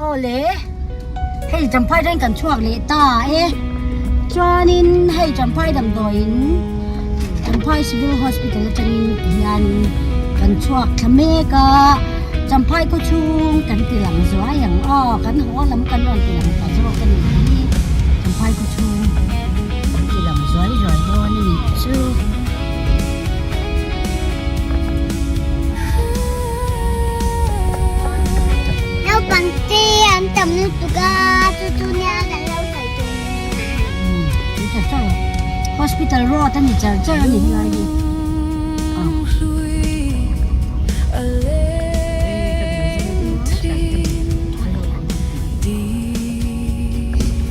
Aw le, hei Champhai atangin kan chhuak leh ta e. Chuanin hei Champhai damdawiin Champhai Civil Hospital atangin tihianin kan chhuak thla mek a. Champhai khaw chhung kan ti lang zuai ang aw, kan haw lam kan rawn ti lang ta zawk a nih hi. Champhai khaw chhung kan ti lang zuai zuai dawn a nih chu. Naupang te an tam lutuk a, chu chu nia kan lo sawi tum nia. Hospital road a ni char char a ni helai hi.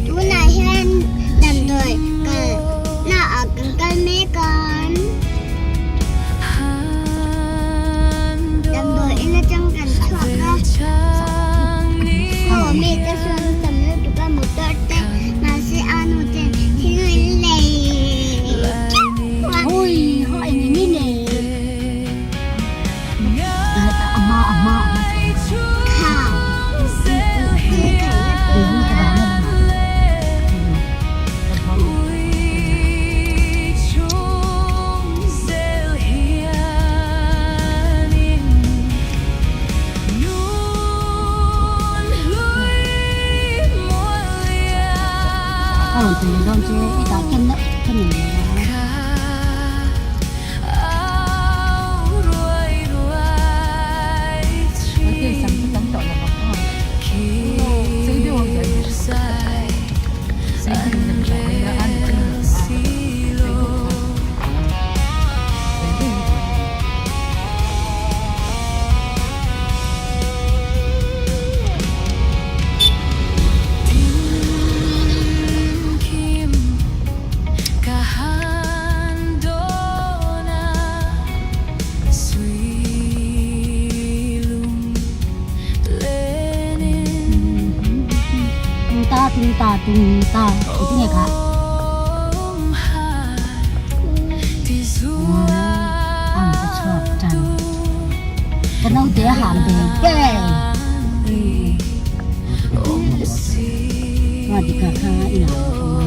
Tunah hian damdawi kalna ah kan kal mek a. Damdawi in atang kan chhuak a. Aw mi te sawn tam lutuk a motor te mahse a nu ten thil in lei teuh a. Hui haw eng eng in e. Tung ta tung ta tung ta engtin nge kha ang ka chhuak tan ka naute a ham ve ve Radhika kha inah a awm a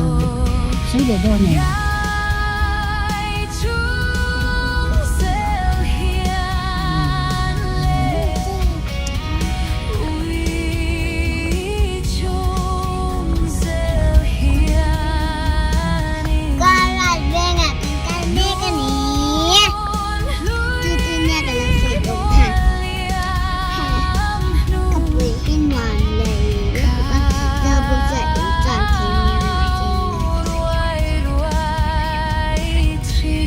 sawi leh dawn em? Karat vengah kan kal mek a ni. Chu chu nia ka lo sawi bawk kha. Ka pui hi nuam leh lutuk a, double chuan in chuan thei nia a cheng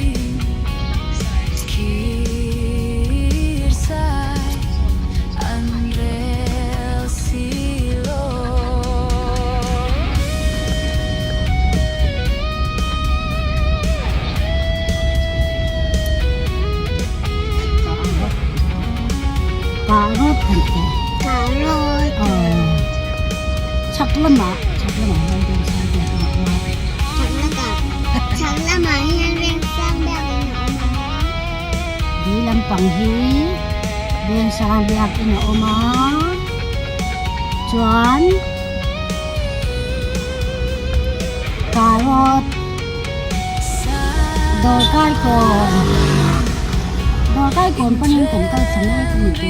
Carrot kan ti. Carrot. Chhak lamah chhak lamah hian veng sang biak in a awm a. Chhak lamah chhak lamah hian veng sang biak in a awm a. Dei lampang hi veng sang biak in a awm a. Chuan Carrot dawrkai kawn dawrkai kawn panin kan kal thla mek a ni tunah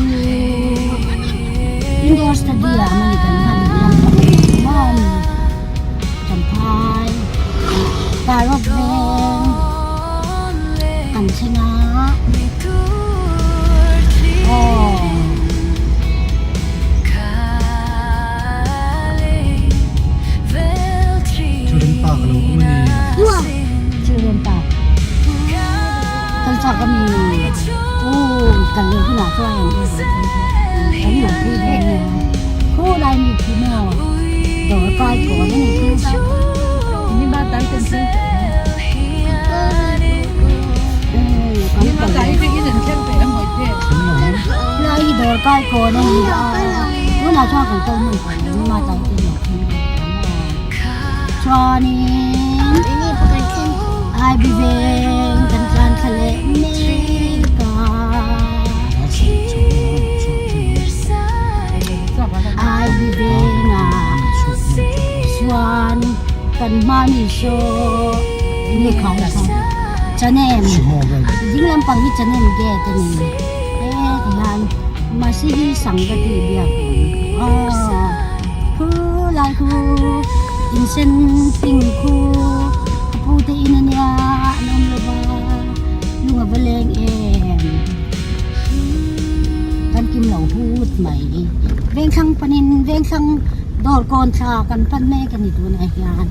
hianin indoor stadium a ni kan hman lampang a ni maw a ni champhai carrot veng kan thleng a aw. Children Park a lo awm a ni. Children Park kan chak a mi aw kan leh hunah chuan eng nge kan lo phei dawn nia khaw lai mi khi maw dawr kai kawn a ni thu chu Lai hi dawr kai kawn a ni a tunah chuan kan kal hman tawh lo nima tlai te lo thleng ve tawh a chuanin ai bi veng kan tlan thla leh mek a. Chuan kan hma mi saw enge khai kha chanem ding lampang hi chanem gate a ni e tihian mahse hi sangha tih biak aw khu lai khu insen pink khu ka pu te in ania an awm lo va lung a va leng em kan kim lo hut mai vengthlang panin vengthlang dawr kawn thla kan pan mek a ni tunah hian.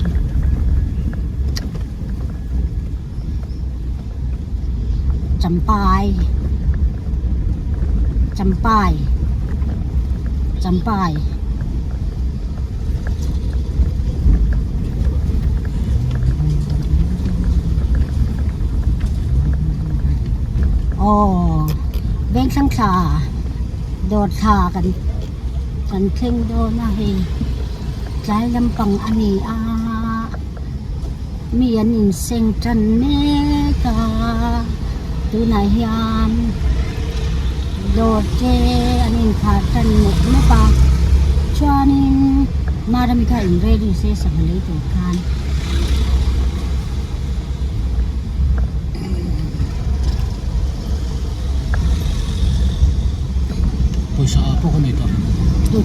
Champai Champai Champai Aw vengthlang thla dawr thla kan kan thleng dawn a hei tlai lampang a ni a. Mi an inseng tan mek a tunah hian dawr te an inkhar tan mawp mawp a chuanin Marami kha in ready se sangha lei tur khan. Pawisa ah pawh ka nei tawh.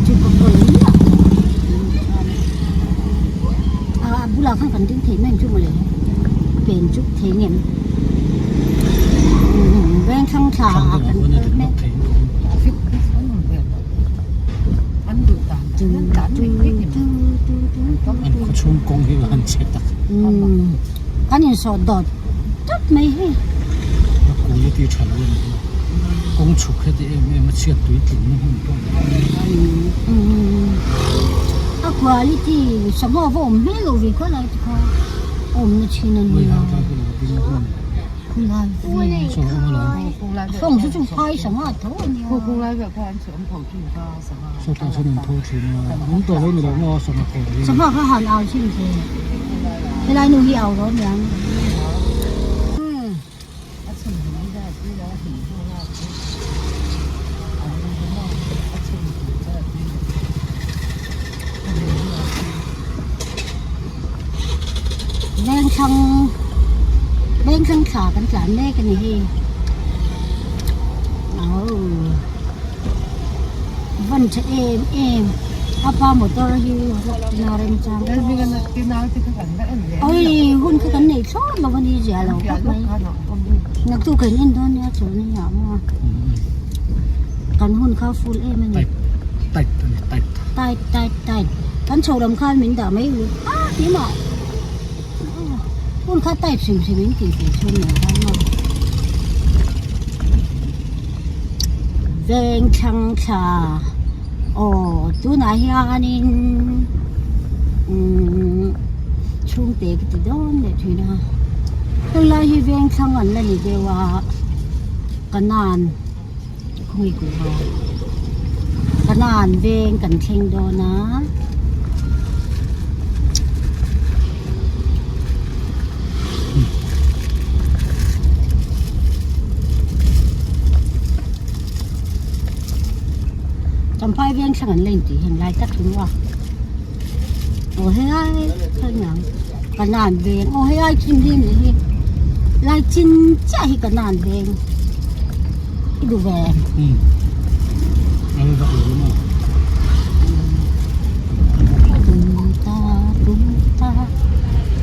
Chu ka kawl miah a bulah khan kan ding thei mai ang chu mawle pen chu thei ngem veng thlang thla ah kan kal mek An khaw chhung kawng hi han chhe tak. Kan insawh dawt dawt mai hei. A quality tha lo a ni a, kawng chhuk heti em em a chhiat tui tling na hmun pawh a ni a. A quality sangha va awm hmel lo ve khaw lai te kha awm na thin a nia. Khulai vel fawng chu chu phai sangha tho a nia. Sawtah sawn an tho thin a, an tawh lo ni lo maw sangha kawr hi. Sangha kha han au chhin ve, helai nu hi au rawh aniang. Vengthlang Vengthlang thla kan tlan mek a ni hei. Aww. Van tha em em a pa motor hi tina remchang oi hun kha kan nei thlawt lo a ni zia lo khawp mai naktuk kan en dawn nia chu ni ah maw kan hun kha full em a ni tight a ni tight tight tight tight kan chho lam khan min dah mai u a keimah hun kha tight hrim hrim in tih theih chu nen khan maw. Veng thlang thla aw tunah hianin umm chhungte ka ti dawn leh thin a helai hi veng thlang an la ni deuh a kanan khawnge kulh va kanan veng kan thleng dawn a. Champhai veng thlang an la intih heng lai tak hi maw aw helai kha aniang kanan veng aw helai chin hi nih hi lai chin chiah hi kanan veng i duh ve tum ta tum ta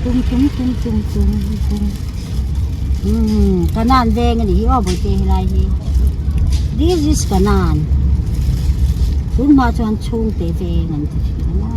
tum tum tum tum tum tum umm kanan veng a nih hi aw bawihte helai hi this is kanan tun hma chuan chhungte veng an ti thin a maw.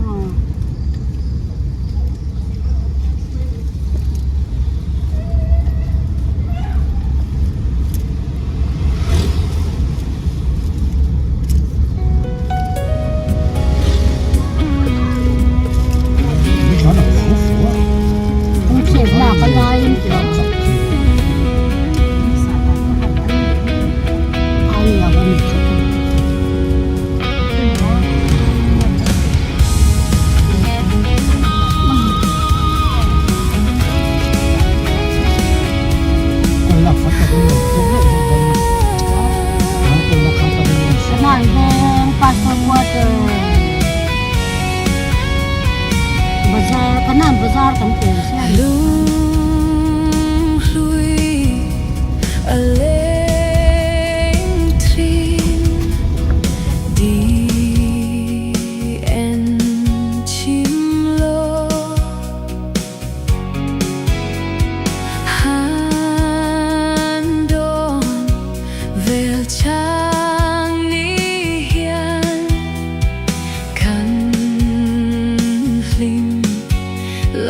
Bazar kan pel chiah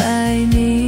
a ni.